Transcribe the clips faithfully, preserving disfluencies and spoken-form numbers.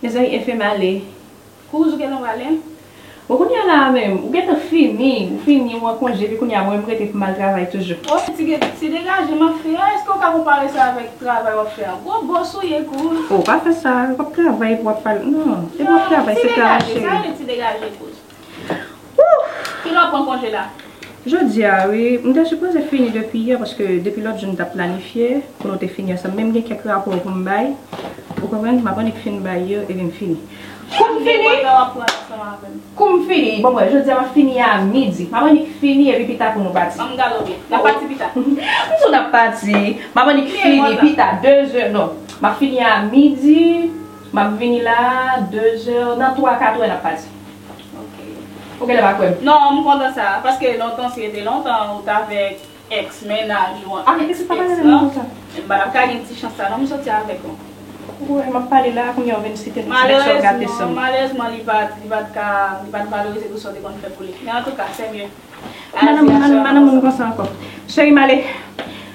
Mezanmi, Efe m ale. Kouz, ou gentan prale? Bon, kounye a la a menm, ou gentan fini, ou fini, ou an konje, epi kounye a mwen, m rete pou m al travay toujou. O, ti, ti degaje m ap fè a, èske w ka konpare sa avèk travay w ap fè a? Gwo bòs ou ye, Kouz. O, pa fè sa, w ap travay, w ap pale, non, depi w ap travay, se travay, cheri. Sa rele ti degaje, Kouz. Kilè w pran konje la? Jodi a, wi. M te sipoze fini depi yè, paske depi lòt jou m t ap planifye pou nou te fini ansanm. Men m gen kèk rapò pou m bay. Ou konprann? M ap annik fin bay yo, epi m fini. Kou m fini? Kou m fini? Bon, mwen, jodi a, m ap fini a midi. M ap annik fini, epi pita pou nou pati. Ban m gade w byen. N ap pati pita. M di w n ap pati. M ap annik fini pita, de zè, non. M ap fini a midi. M ap vini la, de zè, nan twa, kat è n ap pati. Ok. Ou genlè pa kwè m? Non, m kontan sa, paske lontan, si rete lontan, ou t avèk èks mennaj ou an, èks lan, m pa t ap ka gen ti chans sa, non, m soti avèk ou. Ou wè, m ap pale la, kounye a ou vin site m, ti bèt sa w gate san m. Malerezman, li pa t, li pa t ka, li pa t valorize tout sa w te konn fè pou li. Men antouka, c'est mieux. Madanm, madanm, madanm moun konsa ankò. Cheri, m ale.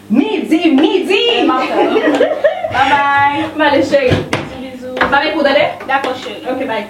Midi, midi! Bye bye. M ale, cheri. Bizou, bizou. M ap epi w, tande? Dakò, cheri. Ok, bye.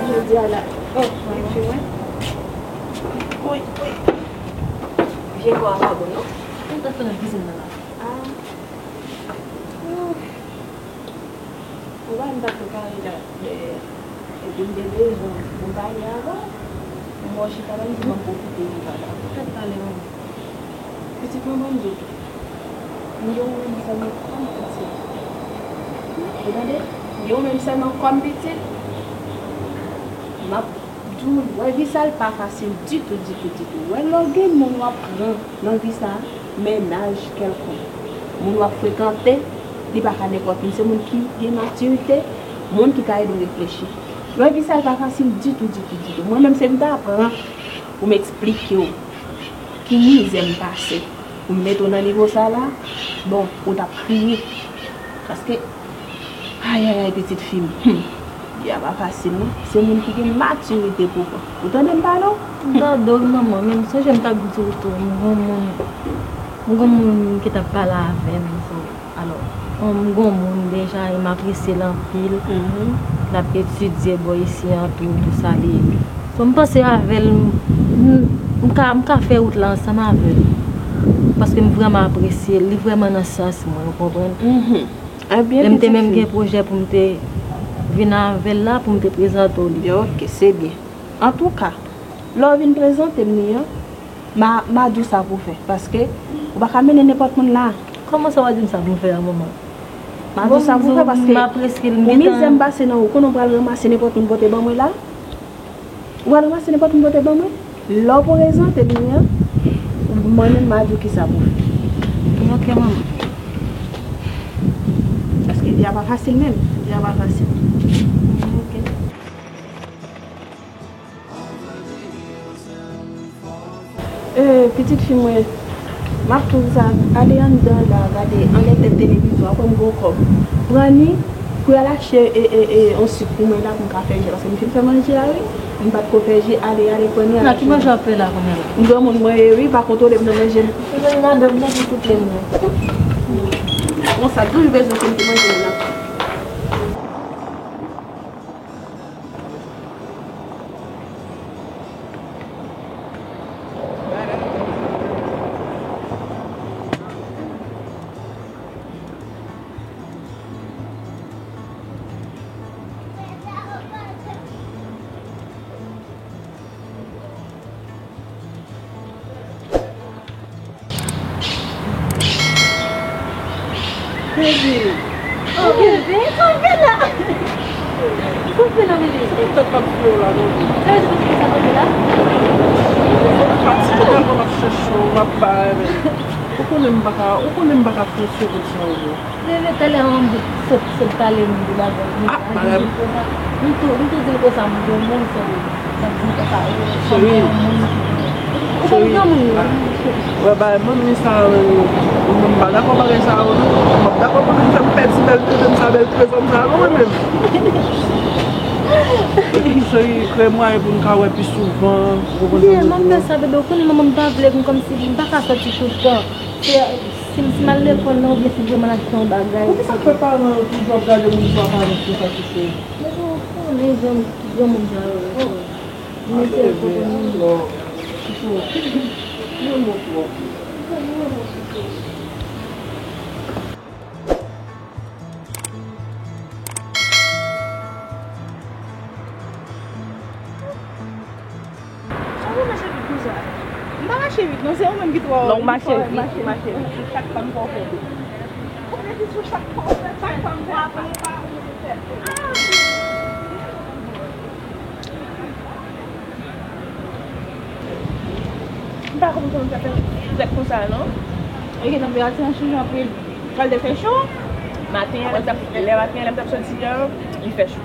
Jodi a la. Oh, mwen, mwen. Wi, wi. Vye kò a pa bon, non? Mwen ta fè nan kizin nan la. Ah. Ou wè, m pa t ko pale la dèyè. Epi m te bezwen pou m pale avè w. M wè w chita la, m di ban m pwofite m pale avè w. Fèt pale, manman. Pitit mwen, ban m di w tou. M gen w menm sèlman kòm pitit. Ou tande? M gen w menm sèlman kòm pitit. M ap Di w, wè, vi sa l pa fasil ditou, ditou, ditou. Wè, lè w gen moun w ap pran nan vi sa, mennaj kèlkonk, moun w ap frekante, li pa ka nenpòt moun. Se moun ki gen matirite, moun ki ka ede w reflechi. Wè, vi sa l pa fasil ditou, ditou, ditou. Mwen menm, se m ta pran pou m eksplike w ki mizè m pase pou m mete w nan nivo sa la, bon, ou t ap kriye. Paske, ayayay, pitit fi m, hmm, vi a pa fasil, non. Se moun ki gen matirite pou pran. Ou tande m pale w? M tande w, wi, manman, men m sonje m t ap di w tou, m gon moun, m gon moun ki t ap pale avè m, so, alò, m gon moun deja, e m apresye l anpil. Mhm. L ap etidye bò isi an tou, tou sa li ye. So, m panse avè l, m, m, m ka, m ka fè wout la ansanm avè l. Paske m vrèman apresye l, li vrèman nan sans mwen, ou konprann? Mhm. Ebyen, pitit fi m. E m te menm gen pwojè pou m te vin avè l la, pou m te prezante w li. Ok, se byen. Antouka, lè w vin prezante m li an, m a, m a di w sa pou w fè. Paske ou pa ka mennen nenpòt moun la. Kòman sa w a di m sa pou m fè a, manman? M a di w sa pou w fè paske pou mizè m pase nan ou, konnen w pral ranmase nenpòt moun pote ban mwen la? Ou pral ranmase nenpòt moun pote ban mwen? Lè w prezante m li an, mwen menm m a di w kisa pou w fè. Ok, manman. Paske vi a pa fasil menm. Vi a pa fasil. Ok. E, pitit fi mwen, m ap tou di sa, ale anndan la, gade anlè tèt televizyon an, pran m gwo kòb. Pran li pou y al achte, e, e, e, yon sik pou mwen la, pou m ka fè je, paske m fin fè manje a, wi. M pa t ko fè je, ale, ale, pran li, ale. Nan ki manje w ap fè la kounye a la? M granmoun mwen ye, wi, pa kontwole m nan manje m. Mezanmi, madanm nan pou koute m, wi. Konsa, toujou bezwen pou m te manje m nan. Bebe. Oh, bebe, kanpe la. Kanpe la, bebe. Sa w fè k ap fè w la, non? Sa w fè k ap fè w la? Pati, mwen tèlman m ap chèche w, m ap bay, men. Ou konnen m pa ka, ou konnen m pa ka pran sou moun sa yo. Leve talè an, sot, sot pale m de bagay. Ah, bagay. M tou, m tou di l konsa, m gon moun, so, m ap di l konsa, ou, cheri, ou konn granmoun yo. Wè, bagay manmi sa yo, m pa dakò bagay sa yo, non. M ap dakò pou l fè m pèdi bèl tete m sa, bèl trezò m sa, non, mwen menm. Cheri, kreye mwayen pou n ka wè pi souvan, ou konprann sa m vle di w, non? M ap fè sa, bebe, ou konnen manman m pa vle m kòmsi m pa ka sòti toutan. Se, si, si m al lekòl la, oubyen si m fè maladi, se yon bagay. Poukisa k fè paran yo toujou ap gade moun sou aparans konsa, ti cheri? Men bon, ou konnen jan granmoun sa yo ye. Mete l kote moun. Ti cheri. Granmoun twòp. Granmoun twòp. Sa w mache vit konsa? M pa mache vit, non, se ou menm ki twò. Non, w mache vit, w mache vit. Sou chak pa m fò fè. Ou mete sou chak pa w fè, chak pa m fè. M pa konprann sa fè frèt konsa, non. E gen tanperatir an chanje anpil. Pral te fè cho. Maten an, lè m t ap, lè maten an, lè m t ap soti an, li fè cho.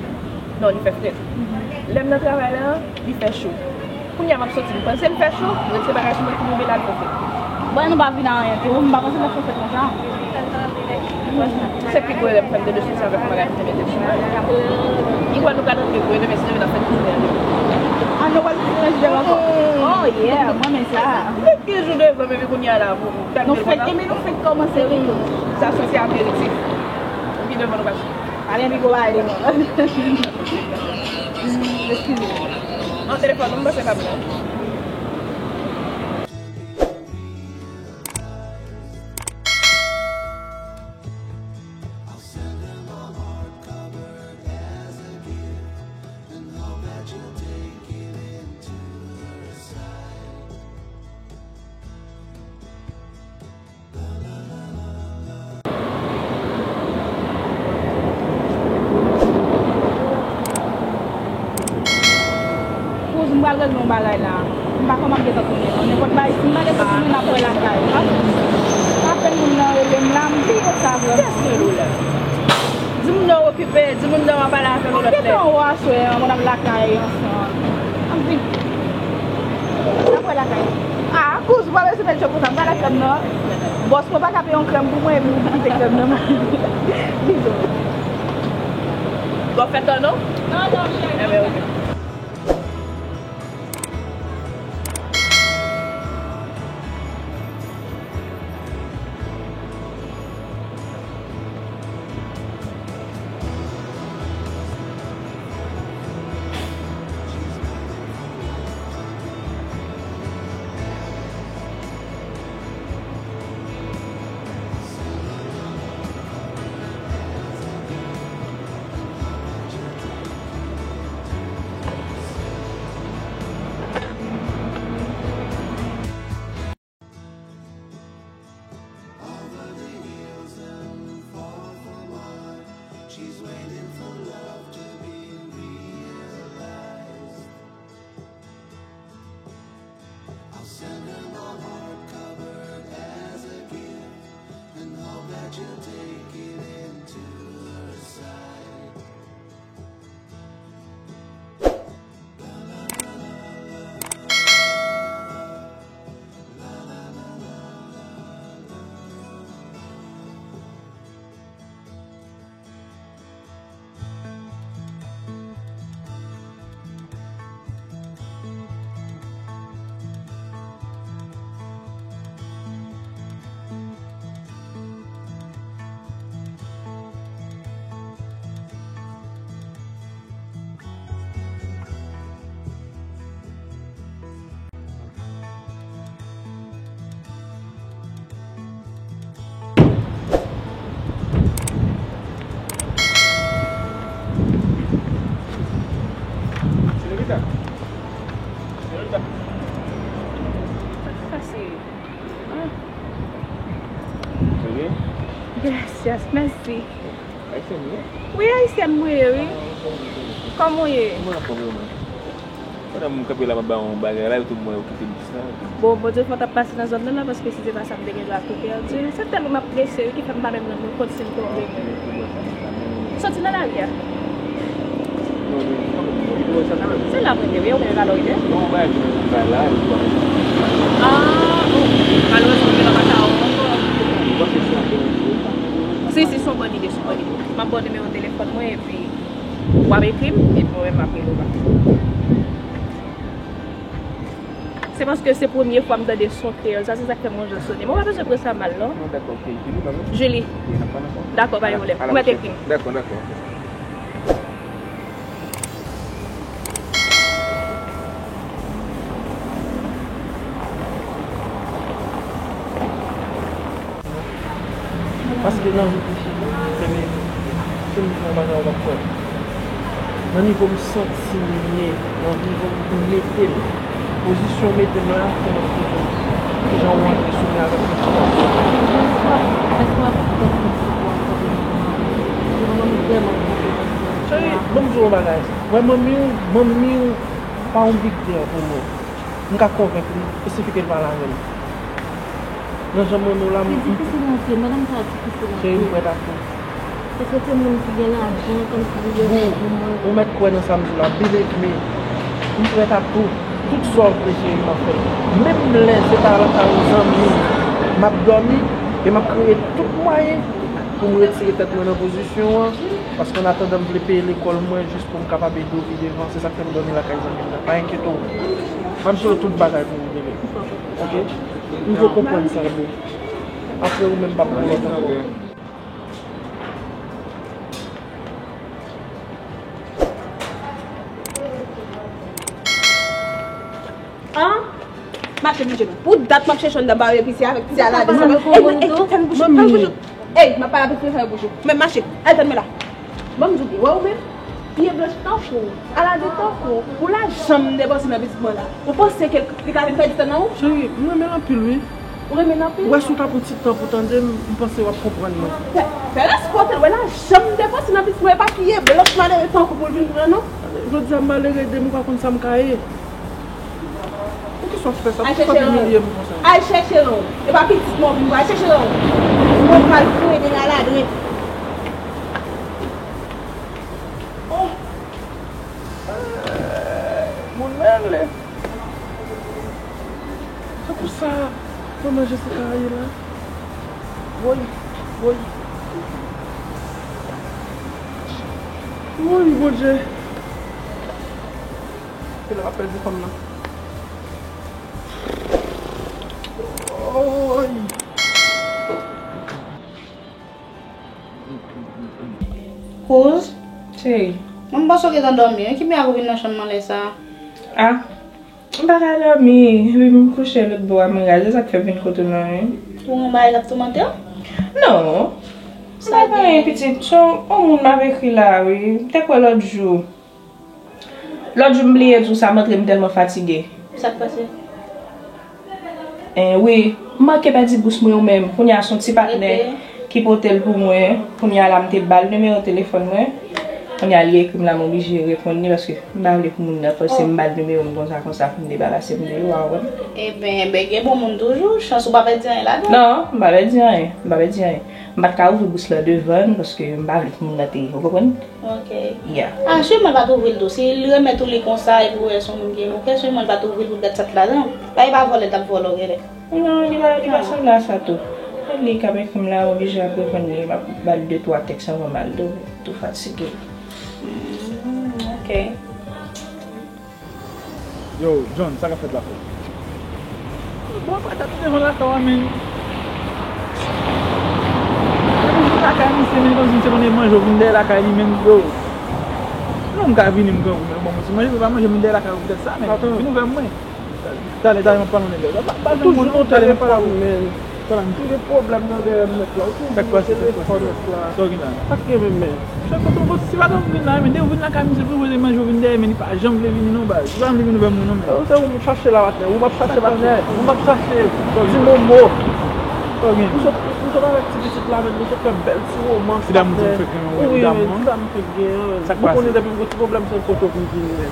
Non, li fè frèt. Lè m nan travay la, li fè cho. Kounye a m ap soti, m panse l fè cho, m rete bagay sou mwen, tonbe la, l fè frèt. Bon, nou pa vin a anyen tou, m pa panse l ap fè frèt konsa. Se pi gwo erè m fè, m te dwe soti avèk yon bagay pou te mete sou mwen. Li kwè nou ka nan pi gwo erè, men si Dye vle n ap fè tounen an demen. Ah, nou pral tounen si Dye vle ankò. Oh yeah, mwen renmen sa. Ki jou devan, men kounye a la, pou, pou, nou fenk, men nou fenk kòmanse, wi. Sa soti aperitif. Pi devan nou pa soti. Ale, mi go ale, non. Eskize. Non, telefòn, non, m panse pa bon. Kouz, m pral regle yon bagay la. M pa konn m ap gentan tounen non. Nenpòt bagay, si m pa gentan tounen, n ap wè lakay. Apèn moun nan rele m la, m bliye sa vrèman. Kiyès rele w la? Di moun nan w okipe, di moun nan w ap pale avè l yon lòt lè. M gentan wè aswè an, moun ap lakay ansanm. An vin. N ap wè lakay. Ah, kouz, ou pa bezwen mèt jòb konsa, m pral ak krèm nan. Bòs mwen pa ka peye yon krèm pou mwen, epi ou kite krèm nan. Bizou. Bon, fè tan non? Non, non, cheri. Enben, oke. Sa k pase? Ah. Gracias, mèsi. Ayisyèn ou ye? Wi, ayisyèn mwen ye, wi. Kòman w ye? Mwen anfòm, wi, mwen. Pandan m kanpe la, m ap ba yon bagay la, yo tou mwen, yo kite m jis la. Bon, Bondye fè w t ap pase nan zòn nan la, paske si se pa sa, m te gen dwa tou pèdi. Se tèlman m ap prese, wi, ki fè m pa menm rann mwen kont si m tonbe. Soti nan lari a. Se la mwen ye, wi, ou gen valorite? Ah, oh, malerezman, m gen nan mata ankò. Si, si, se yon bòn ide, se yon bòn ide. M ap ba w nimewo telefòn mwen, epi w ap ekri m, epi mwen menm m ap rele w la. Se paske se premye fwa m tande son kreyòl sa, se sa k fè m yon jan sone. Mwen pa bezwen pran sa mal, non. Non, dakò, ok. Julie, pa bezwen. Julie. Ok, n ap pale ankò. Dakò, pa gen pwoblèm. Ou mèt ekri m. Dakò, dakò. Paske nan vi, fè m, fè m di yon bagay ou p ap kwè. Nan nivo m santi m ye, nan nivo m mete m, pozisyon w mete m la, fè m ap toujou, kijan w antre sou mwen avèk yon ti gason. Cheri, ban m di w yon bagay. Wè manmi w, manmi w pa yon big deal pou mwen. M ka konvenk li, e sifi ke l pale avè m. Nan jan m renmen w la, m, se difisil antre, madanm sa difisil antre. Cheri, m prèt ak ou. Paske se moun ki gen lajan, kòmsi li gen lajan. Ou mèt kwè nan sa m di w la, believe me. M prèt ak ou. Tout sa w vle, cheri, m ap fè. Menm lè se pa lakay yon zanmi m ap dòmi, e m ap kreye tout mwayen pou m retire tèt mwen nan pozisyon an, paske an atandan m vle peye lekòl mwen jis pou m kapab ede w vin devan, se sa k fè m dòmi lakay zanmi m nan. Pa enkyete w. M ap jere tout bagay pou ou, bebe. Ok? M vle w konprann sa, boo. Apre ou menm p ap gen lòt ankò. An? Mache, manje nou. Pou dat m ap chèche anndan bawè epi se avèk ti Alade sa. Ey, ey, fèmen bouch ou, fèmen bouch ou. Ey, m ap pale avèk fi, fèmen bouch ou. Men mache, al tann mwen la. Ban m di w byen, wè ou menm, pye blanch tankou w, Alade tankou w, pou lajan m depanse nan pitit mwen la. Ou panse ke li ka vin fè ditan nan ou? Cheri, m renmen l anpil, wi. Ou renmen l anpil? Wè, si w ta pran ti tan pou tande m, m panse w ap konprann mwen. Fè, fè respè w tande, wè lajan m depanse nan pitit mwen, e pa pye blanch malere tankou w pou l vin pran, non. Jodi a m malere de m, ou pa konn sa m ka ye. Poukisa w ap fè sa? Poukisa w ap imilye m konsa? Al chèche lan w. E pa pitit mwen w vin pran, al chèche lan w. Mwen pral foure de la ladrèt. Oh! Moun mele. Se pou sa manman Jessica ye la. Woy, woy. Woy, Bondye. Kèlè w ap pèdi fanm nan. Woy. Kouz? Cheri. Mwen m panse w gentan dòmi wi. Ki mirak ou vin nan chanm nan lè sa a? Ah, m pa ka dòmi. Epi m kouche lòt bò a, mwen gade sa k fè m vin kote w lan wi. Ou gen yon bagay k ap toumante w? Non. M pa gen anyen pitit. Se yon, yon moun m ap ekri la wi. M te kwè lòt jou. Lòt jou m bliye di w sa, m antre m tèlman fatige. Sa k pase? Eh, wi, m manke pèdi bous mwen wi menm. Kounye a se yon ti patnè ki pote l pou mwen. Kounye a la m te ba l nimewo telefòn mwen. Kounye a li ekri m la, m oblije reponn li paske m pa vle pou moun nan panse m ba l nimewo m konsa konsa pou m debarase m de li, w a konprann? Eben, eben, gen bon moun toujou. Chans ou pa pèdi anyen ladan. Non, m pa pèdi anyen. M pa pèdi anyen. M pa t ka ouvri bous la devan l paske m pa vle pou moun nan te, ou konprann? Ok. Yeah. Ah, siman l pa t ouvri l tou. Si l remèt ou li konsa epi w wè se yon moun ki, ok, siman l pa t ouvri l pou l gad sa k ladan. Bagay pa vòlè l t ap vòlè w genlè. Non, li pa, li pa sanble a sa tou. E li k ap ekri m la, m oblije ap reponn li, m ap ba l de twa tèks anvan m al dòmi, tou fatige. Hmm, ok. Yo, John, sa k ap fèt la, frè? Bon, frè, tèt devan lakay ou a, men. Depi m vin lakay misye, men, kòmsi misye konn e manje, ou vin dèyè lakay li, men, yo. Non, m ka vini, m grangou, men, bon, si manje, se pa manje, m vin dèyè lakay ou poutèt sa, men. Vin ouvè mwen. Talè, talè, m ap pale yon nèg la. Pa, pa, pa, toujou nan telefòn, men. Sa k gen nan dèyè m nèt la? Ou toujou nan telefòn nèt la. Sa w gen la? Sa k gen menm, men? Chèf, kote w, si pa t ou vin la, men, depi w vin lakay misye, pou w poze manje, w vin dèyè, men, li pa janm vle vini, non, baz. Li pa janm vle vin ouvè moun, non, men. Ou se ou chache la, patnè. Ou p ap chache, patnè. Ou p ap chache. Ti momo. Sa w gen? Ou sot, ou sot avèk ti pitit la, men, ou sot fè bèl ti womans, patnè. Ti dam ou fèk renmen, wi, ti dam ou fèk gen. Sa k pase? Ou konnen depi m gen ti pwoblèm, se kote w vin vini, men.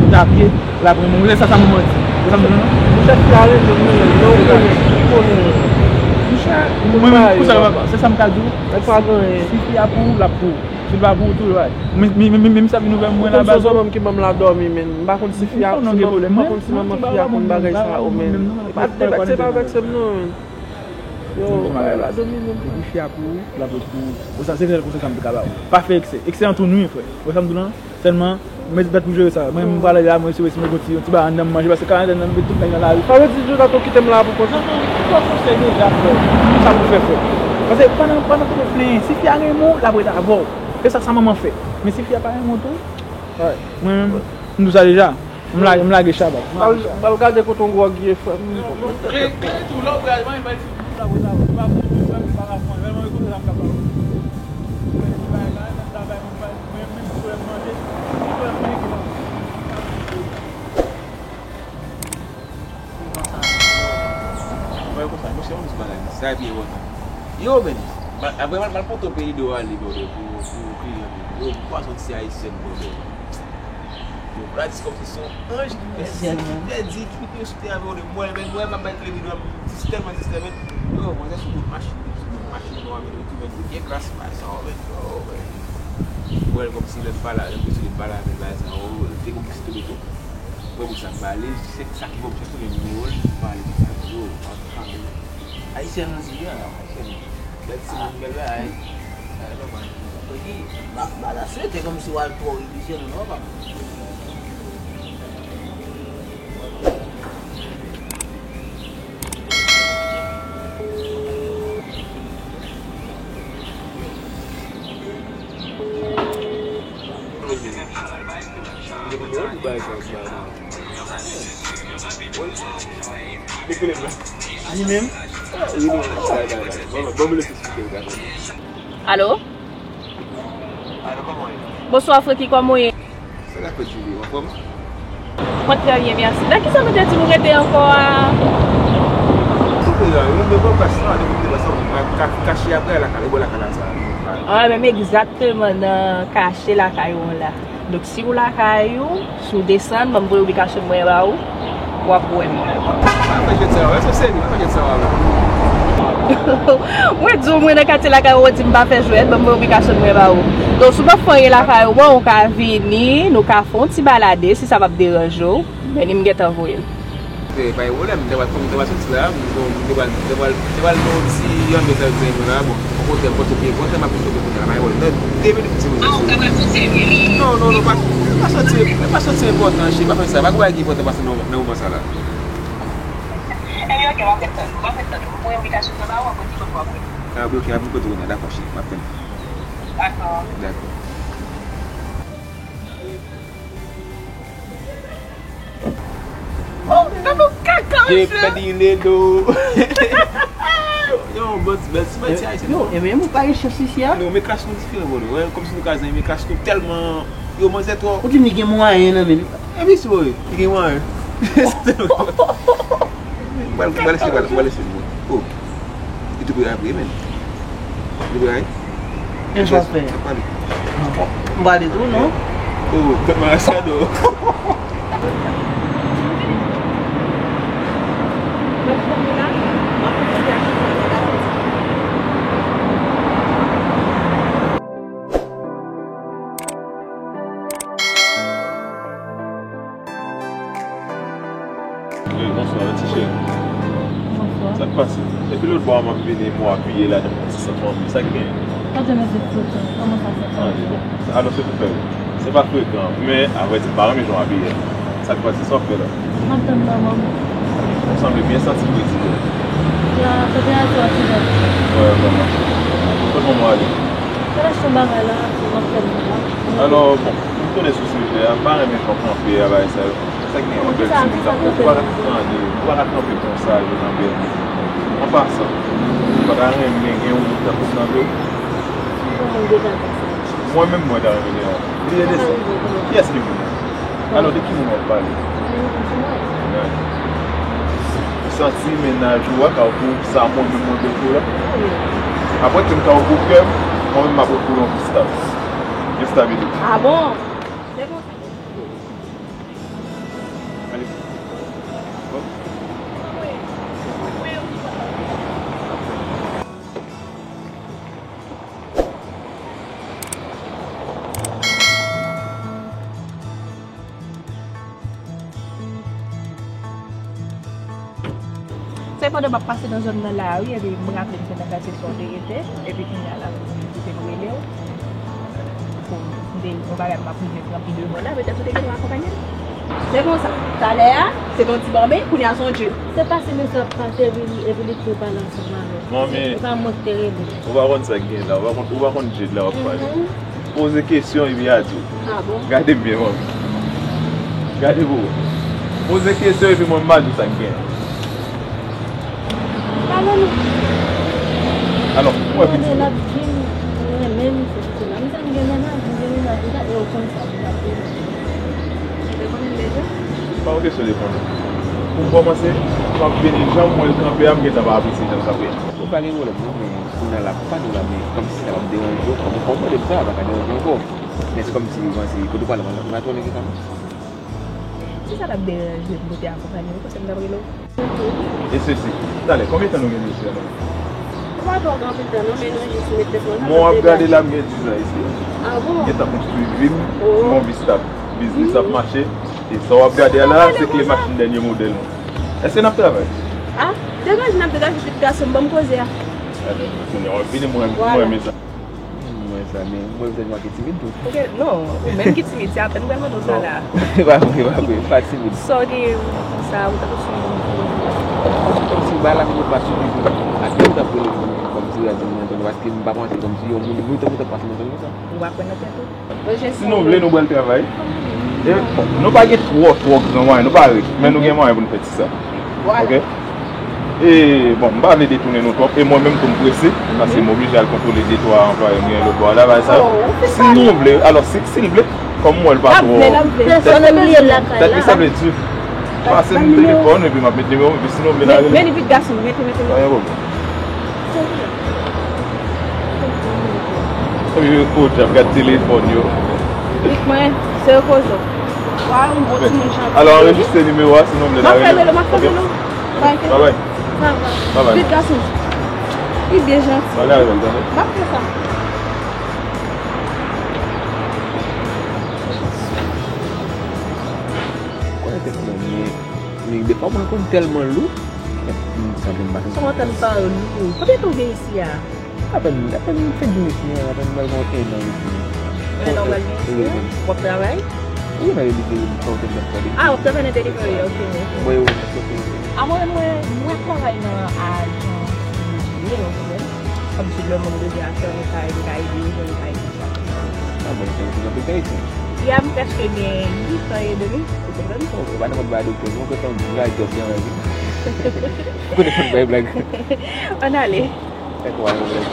tout a pye, l ap renmen w. Se sa, sa manman di. Ou sa m di w la? Monchè, fi a renmen m, renmen m, men ou konnen, ou konnen. Monchè, mwen menm, pou sa, se sa m ka di w. Mwen pa gen anyen. Si fi a pou ou, l ap pou ou. Si l pa pou ou tou, l pa. Men, men, men, men, men sa vin ouvè mwen la baz. Ou konn se manman m ki ban m la dòmi, men. M pa konn si fi a, m pa konn si manman fi a konn bagay sa yo, men. E pa, e pa, se pa vèk se m non, men. Yo, bagay la domine m. Epi fi a pou ou, l ap ret pou ou. Ou sa, se sèl konsèy sa m te ka ba ou. Pa fè eksè. Eksè an tou nwi, frè. Ou wè sa m di w lan? Sèlman, mete tèt pou jere sa. Mwen, m prale la, mwen, si, si mwen gon ti, yon ti bagay anndan m manje, paske karantèn nan, nou met tout nèg nan lari. Sa vle di, jodi a, tou kite m la pou kont sa? Non, non, non, se deja, frè. Sa pou fè, frè. Paske pandan, pandan kote w plenyen, si fi a renmen w, l ap ret avè w. Se sa, sa manman fè. Men si fi a pa renmen w tou, mwen, m di w sa deja. M lage, m lage chabak. M al, m al gade kote yon gwòg ye, frè m. Yo, men, apre m al pote w peyi de w ale, brother, pou, pou kliyan. Yo, m pa soti se ayisyèn, brother. Yo, Gladys kòmsi se yon anj ki pèdi, ki pèdi, ki pèdi, ki pèdi avè w de mwen, men mwen, m ap bay kredi dwa m, sistèm an, sistèm, men, yo, mwen, se sou bout machin, sou bout machin, mwen, men, yo, ki men, yo, gen gras, bay sa, yo, men, yo, men. Mwen, kòmsi lè m pale, lè m deside pale avè l, bay sa, yo, te kòmsi tou beto. Mwen, pou sa, m pale, se sa ki bon, m chèche nimewo l, m pale, yo, antouka, men, Ayisyèn, ann di, a, Ayisyèn. Bèl timoun, bèl bagay. Bagay nòmal. Ok, ba, ba la swete kòmsi w al twò ilizyone, non, papa? Li menm? Alo? Bonswa, Francky, kòman w ye? Sa k ap fèt, Julie, w anfòm? Mwen trè byen, mèsi. Nan kisa nou te di nou rete ankò a? Sou peyi a, wi, men bon, pas sa, depi te pas sa, mwen ka, kache apre lakay, bò lakay la sa. Ah, menm egzakteman nan kache lakay ou la. Donk, si ou lakay ou, si w desann, ban m voye ubikasyon mwen ba ou, w ap wè m. Pa fè jwèt sa yo, èske w serye? Pa fè jwèt sa yo avè m. Mwen di w, mwen nan katye lakay ou, ou di m pa fè jwèt, ban m voye ubikasyon mwen ba ou. Donk, si w pa fè anyen lakay ou, bon, ou ka vini, nou ka fè yon ti balade, si sa p ap deranje w, men m gentan voye l. Se pa gen pwoblèm, m te pral, m te pral soti la, m te pral, m te pral, m te pral fè yon ti anbyans avèk zanmi mwen la, bon, yon kote, m pote pye, kote m ap vin kote kote la, pa gen pwoblèm. Nan de minit, m ti rive sou. Non, non, non, pa, pa soti, pa soti enpòtan, cheri, pa fè sa, pa gen bagay ki enpòtan pase nan, nan moman sa la. Ebyen, ok, m ap ret tann ou, m ap ret tann ou. M voye envitasyon nan ba ou, apre ki kote w ap mwen. Ah, ok, m ap vin kote kounye a, dakò, cheri, m ap tann. Dakò. Dakò. Oh, gade yon kaka, mesye. Pèdi ledo. Yo, yo, bon, bon, ti, bon, ti ayisyen. Yo, e menm ou pa gen chans isi a? Non, men klas nou diferan, bro. Wè, kòmsi nou ka zanmi, men klas nou tèlman, yo, manzè twò. Ou di m li gen mwayen nan men l. E mesye, bro, li gen mwayen. M pral, m pral lese, m pral lese, bro. Oh. Li tou pre apre, men. Li pre, wi. Kèl sa w fè? M pale. M pale tou, non? Oh, tèt mwen sa do. Wi, bonswa, ti cheri. Bonswa. Sa k pase? Depi lòt bò a m ap vini pou apiye la, nan ti sant fanmi. Sa k genyen? Kote mesye Flotan? Kòman sa se? Ah, bon. Alò, se pou fè wi. Se pa frekan, men, avrèdi, m pa renmen jan w apiye. Sa k pase? Sa w ap fè la? M ap tann manman m. Ou sanble byen santi fredi la. La, tanperatur an ti bèl. Wè, vrèman. Kot manman w ale? L al achte yon bagay la, m ap tann li la. Alò, bon. Tounen sou sijè a, m pa renmen jan w kanpe a, bagay sa yo. Sa gen yon bèl timoun sa, ou pa ka tande, ou pa ka kanpe konsa, yo nan bèl. An pasan, ou pa ta renmen gen yon moun tankou m nan vi w? Mwen menm, mwen ta renmen gen yon. Bliye de sa. Kiyès ki moun nan? Alò, de ki moun w ap pale? Ou santi mennaj ou a ka ofri w sa mwen menm mwen bezwen la? Apre ke m ka ofri w kè m, mwen menm m ap ofri w yon vi stab. Yon stabilite. Ah bon? Se konsa. Ale. Bon. Se pandan m ap pase nan zòn nan la, wi, epi m raple m te nan katye sa w te rete, epi kounye a la, m te rele w. Pou m te yon bagay m ap rive pran pi devan la, petèt ou te gen dwa akonpanye m. Se konsa. Talè a, se t on ti manmi, kounye a se on djed. Se pase mesye ap pase, epi li, epi li te pale ansanm avè w. Manmi. Se pa mwen ki te rele. Ou pa konn sa k gen la, ou pa konn, ou pa konn djed la w ap pale. Mhm. Poze kesyon epi a di w. Ah bon? Gade m byen, manmi. Gade pou ou. Poze kesyon epi mwen m a di w sa k gen. Pale nou. Alò, ou wè pitit. L ap vin, mwen renmen misye, pitit la. Misye m gen mennaj, m gen mennaj deja, e ou konn sa, m ap vin. Ou te konnen l deja? Se pa yon kesyon de konnen. Pou m kòmanse, m ap vini jan m wè l kanpe a, m gentan pa apresye jan l kanpe a. Ou pa gen pwoblèm non, men kounye a l ap pale w la, men kòmsi sa p ap deranje w, kòm, kòm ou mande m sa, pa ka deranje ankò. Men se kòmsi ou panse kote w pral la, ou pa tounen konsa non. Si sa t ap deranje m pou te akonpanye w, ou panse m t ap rele w? E sesi, talè, konbyen tan nou gen depi la? Nou pa twò gen anpil tan non, men nou jis met tèt nou ansanm. Mwen w ap gade la, m gen diz an isi a. Ah bon? M gentan konstwi vi m, oh, m yon vi stab. Biznis ap mache. E sa w ap gade a la, se kle machin dènye modèl mwen. Èske n ap travay? Ah, degaje n ap degaje pitit gason m, ban m koze a. Ebyen, kounye a w ap vini, mwen, mwen renmen sa. Mwen sa, men mwen vle manke timid tou. Ok, non, ou menm ki timid, se apèn m pral mande w sa la. E pa vre, e pa vre, pa timid. Sa w gen konsa, ou tankou se yon moun ki... Kòmsi ba la m pa sou li. Atè ou t ap rele m kòmsi w a di m nan tande, paske m pa panse kòmsi yon moun, nou tankou t ap pase nan tande konsa. Ou pa kwè nan tèt ou? Si nou vle, nou pral travay. E, bon, nou pa gen twò, twò gran mwayen, nou pa rich, men nou gen mwayen pou nou fè ti sa. Ok? E, bon, m pa vle detounen nou twòp, e mwen menm tou m prese, paske m oblije al kontwole de twa anplwaye m gen lòt bò a la, bagay sa yo. Si nou vle, alò, si, si l vle, kòm m wè l pa twò, tèt li sanble di, pase m telefòn, epi m ap met nimewo, epi si nou vle n a rele. Men li vit gason, mete, mete. Pa gen pwoblèm. Epi yo ap gad telefòn yo. Vit mwen, se yo koze. Waw, yon bon timoun chante. Alò, anrejistre nimewo a, sinon m vle n a rele. M ap fè rele, m ap fè rele. Bye bye. Bye bye. Vit gason. Li byen janti. Pale avè l, tande. M ap fè sa. Konnen tèt mwen byen. Men defwa mwen konn tèlman lou. Mwen santi m pa santi. Kòman tèt pa lou? Konbyen tan w gen isi a? Apèn, apèn fèk vin isi a, apèn pral gen yon ennan isi. Ennan w pral vin isi a? W ap travay? Wi, nan delivery, m fè yon tèt ap travay. Ah, w ap travay nan delivery, ok. Mwen, wi, ok. Ah, mwen, mwen, mwen travay nan ajans imobilye, ok. Kòmsi lè moun bezwen aksè, nou ka ede, nou ka ede yo jwenn kay konsa. Ah, bon, se yon ti anpil kay isi. Ya, m prèske gen uit an edmi, ou konprann? Ou pa nan mòd ba doktè, non, ke tan vrè djòb nan lavi. Ou konnen fòk bay blag. Ann ale. Fèk ou al blag.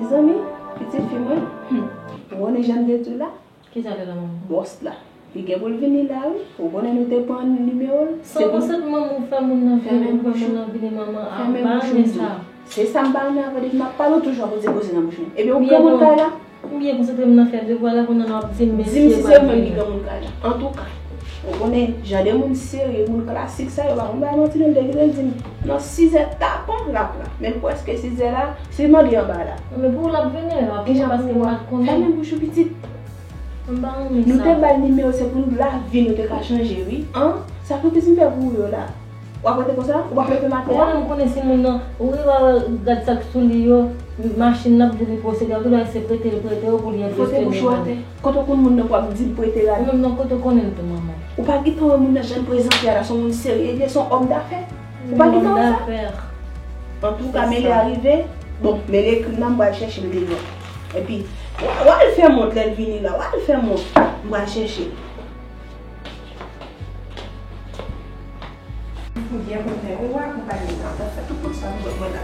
Mezanmi, pitit fi mwen, hmm, ou konnen jan m te di w la? Kisa l la, manman? Bòs la. Li gen pou l vini la, wi. Ou konnen nou te pran nimewo l. San konsèt manman ou fè moun nan vini, ou fè moun nan vini, manman. Ah, m pa renmen sa. Se sa m pa renmen avè w, depi m ap pale, ou toujou ap poze koze nan bouch mwen. Ebyen, ou granmoun kay la? M byen konsantre m nan fè devwa la, kounye a w ap di m, mesye, di m si se ou menm ki granmoun kay la. Antouka, ou konnen, jan de moun serye, moun klasik sa yo, pa konn bay manti non, m te kite l di m, nan sizè tapan, l ap la. Men prèske sizè la, se mande anba la. Men pou ou l ap vini, l ap vini paske m pa t konnen. Fèmen bouch ou, pitit. M pa renmen sa. Nou te ba l nimewo, se pou lavi nou te ka chanje, wi. An? Sakrifis m fè pou ou yo la. W ap rete konsa? Ou p ap leve maten an? Ou konnen, m konnen si moun nan, ou rive gad sa k sou li yo, machin nan ap di li posede, ou tout bagay se prete l prete yo pou li envesti. Pote bouch ou atè. Kote w konn moun nan pou ap di l prete l ale? Ou menm nan kote w konnen l tou, manman? Ou pa gentan wè moun nan jan l prezante a la, se yon moun serye, li se yon òm dafè. Ou pa gen tan sa? Antouka, Mele a rive. Bon, Mele ekri m la, m pral chèche l deyò. Epi, w a, w a al fè mont lè l vini la. W a al fè mont. M pral chèche l. Byen kontan. Ou akonpaye m la. Ou fè tout moun sa nou wè mwen la.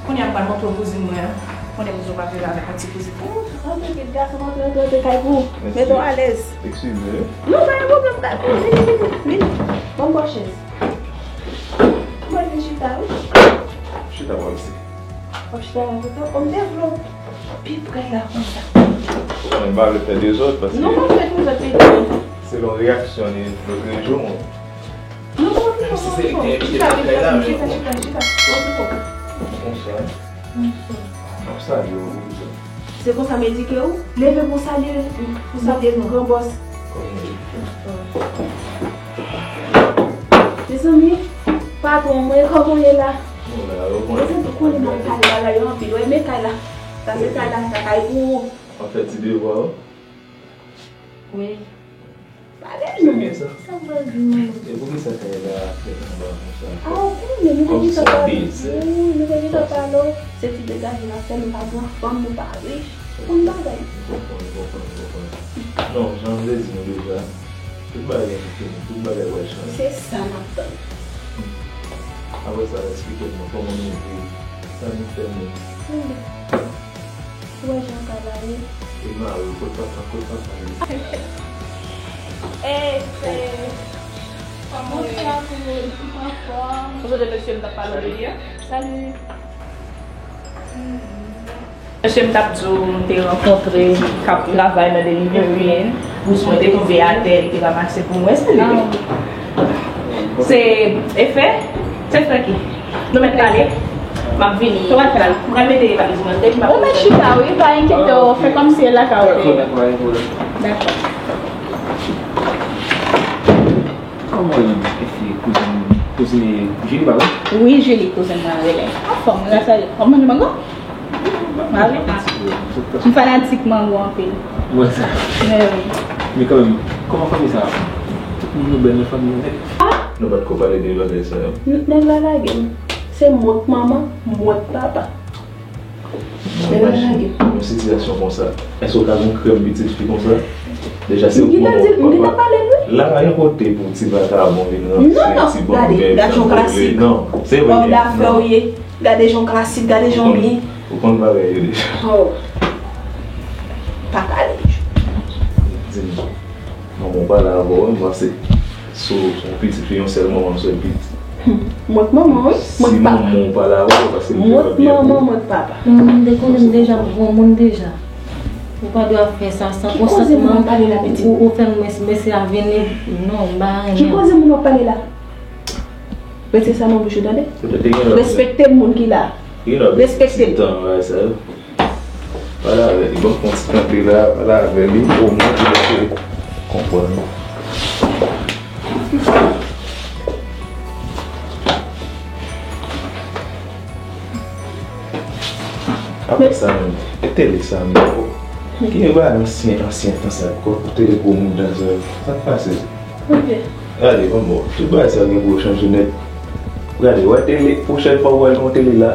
Kounye a m pral montre w kouzin mwen an. Konnen kouzin w pa viv avèk yon ti kouzin. Ou antre, kit gason antre, antre, antre kay pou ou. Mete w alèz. Eskize. Non, pa gen pwoblèm, kay pou ou. Vini, vini, vini. Ban m bò chèz. Mwen vin chita, wi. Chita bò isi. W ap chita la, tonton. Òn, devlope pi prè la konsa. Ou konnen m pa vle fè dezòd paske. Non, pa fè dezòd, pitit. Se yon reyaksyon li lòt jou, mwen. Non, non, non, non, non. Chita, chita, chita, chita, chita. Konsa. Konsa. Konsa, yo. Se konsa m edike w? Leve pou w salye, pou w salye gran bòs. Mezanmi, patwon mwen, kòman w ye la? Mezanmi, konnen m ap pale bagay yo anpil. Wè, men kay la. Sa se kay la, sa kay pou ou. W ap fè ti devwa w? Wi. Pale nou. Se byen sa. Sa m pral di nou? E poukisa kay la fèt anba konsa? A, ou konnen, nou te gentan pale. Wi, nou te gentan pale. Se ti degaje n ap fè, nou pa gran fanm, nou pa rich. Konn bagay. M konprann, m konprann, m konprann. Non, jan m te di nou deja, tout bagay gen fini, tout bagay pral chanje. Se sa n ap tann. Apre sa, eksplike nou kòman nou viv, sa nou fè menm. Wi. Ou wè jan kay la ye? E mari w, kot papa, kot papa li? E, se... Kòman w ye? Ou sonje mesye m t ap pale w de li a? Salut. Mesye m t ap di w m te rankontre k ap travay nan Deliveroo, bous mwen te tonbe atè, li te ranmase pou mwen, se li. Se Efe? Se Franky. Nou mèt pale. M ap vini. M pral mete valiz mwen. Ou mèt chita, wi, pa enkyete w. Fè kòmsi e lakay ou te ye. Dakò. Kòman e fi kouzin, kouzin Julie, pa vre? Wi, Julie, kouzin mwen rele. Anfòm, grasa Dye. W ap manje mango? M fanatik mango anpil. Mwen sa. Men kanmenm, kòman fanmi sa? Tout moun yo bèl nan fanmi an nèt. Nou pa t ko pale de bagay sa yo. Nèg la lage m. Se mwen k manman, mwen k papa. Nèg la lage m. Yon sitiyasyon konsa, èske w ka gen krèm pitit fi konsa? Deja se ou k manman, ou k papa. La pa gen kote pou ti vakabon vin ranse, ti bòbòt, ti bòbòt. Non, non, gade, gade yon klasik. Non, se vre. Bòb dafè w ye. Gade jan w klasik, gade jan w byen. Ou konn bagay yo deja. Oh. Pa pale. Di m, manman w pale avè w, m panse sou, sou yon pitit fi, yon sèl manman, yon sèl pitit. Hmm. Mwen k manman, wi. Mwen k papa. Si manman w pale avè w, paske li te pral byen pou ou. Mwen k manman, mwen k papa. Non, m te konnen m deja pou granmoun deja. Ou pa dwe ap fè sa san konsantman. Ki koze moun w ap pale la, pitit? Ou, ou fè m mès-, mesye a vini. Non, m pa renmen. Ki koze moun w ap pale la? Retire sa nan bouch ou, tande? Respekte moun ki la. Respekte l. Pale avè li, ban m pran ti tande la, pale avè li, omwen pou l konprann. Apre sa menm, e tele sa menm. Ki bagay ansyen, ansyen tan sa, kòk tele gwo mouda sa yo. Sa k pase? Ok. Gade, bon, bon, tout bagay sa gen pou yo chanje nèt. Gade, wè tele, pwochèn fwa w wè yon tele la.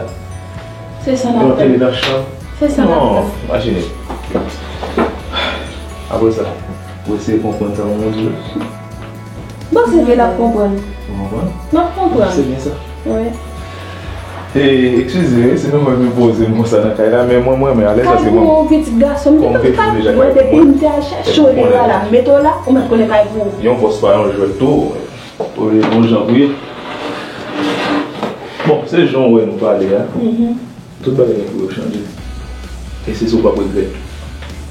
Se sa n ap tann. Yon tele nan chanm. Se sa n ap tann. Non, imajine. Apre sa, ou eseye konprann sa moun di. Bon, se vre l ap konprann. Ou konprann? M ap konprann. Se byen sa. Wi. E, eskize, wi, se nou menm ki poze m konsa nan kay la, men mwen, mwen renmen alèz paske mwen, kay pou yon pitit gason, m te konn pa t wè depi m te al chèche w deyò a la, m mete w la, ou mèt konnen kay pou ou. Yon bòs pa yon jwèt tou, olye yon jan pou ye. Bon, se jan w wè nou pale a. Mhm. Tout bagay gen pou yo chanje. E se sa w p ap regrèt.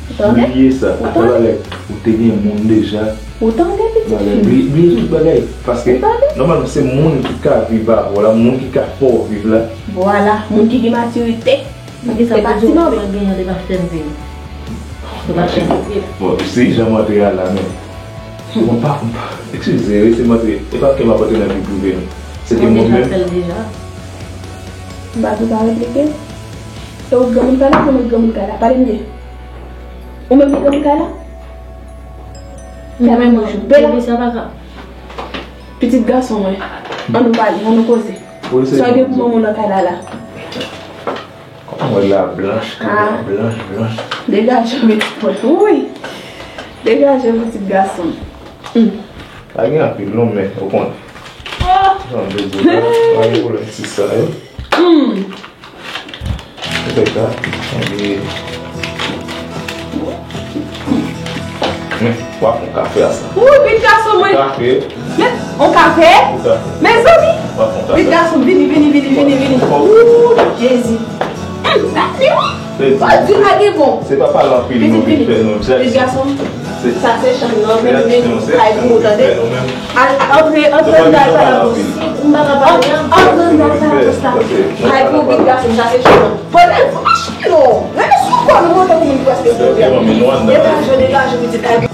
Ou tande? Bliye sa. Ou tande? Atravè ou te gen moun deja. Ou tande, pitit fi m? Bliye, bliye tout bagay. Paske, ou tande? Nòmalman, se moun ki ka viv avè w la, moun ki ka fè w viv la. Vwala, moun ki gen matirite. Men ki sa pou di w, ou pa genyen, li pa fè m vini. Li pa fè m vini. Bon, si jan m antre a la, men. Mwen pa, mwen pa, eskize, wi, se m antre. E pa ke m ap antre nan vi prive nou. Se ke mwen menm. Mwen deja fè l deja. M pa di w pa replike. E ou granmoun kay la, ou menm granmoun kay la. Pale m byen. Ou menm ki granmoun kay la? Fèmen bouch ou. Bela. Bebe, sa pa ka. Pitit gason mwen, ann nou pale, ann nou koze. Sa w gen pou manman w nan kay la la? Kòman w la blanch, blanch, blanch. Degaje w, pitit mwen. Wi. Degaje w, pitit gason m. Hmm. Pa gen anpil non, men ou konn. Oh! Jan de di la, pa gen pwoblèm ti sa yo. Hmm. Ou fè sa, ann gen. Men, w ap fè kafe a sa. Wi, pitit gason mwen. Kafe. Men, on kafe? Mezanmi! Pitit gason, vini, vini, vini, vini, vini. Ooh, Jezi. Sa se wi. Sa di pa gen bon. Se pa pale anpil non, vin fè non. Pitit gason. Sa se chanm nan, vini, vini. Kay pou ou tande. Al, antre, antre anndan al pale avè w. M pa ka pale. Antre anndan al pale avè w sa. Kay pou pitit gason, sa se chanm nan. Pale, fache non. Rete sou kò nou, monte pou moun prèske fou. Degaje, degaje, pitit.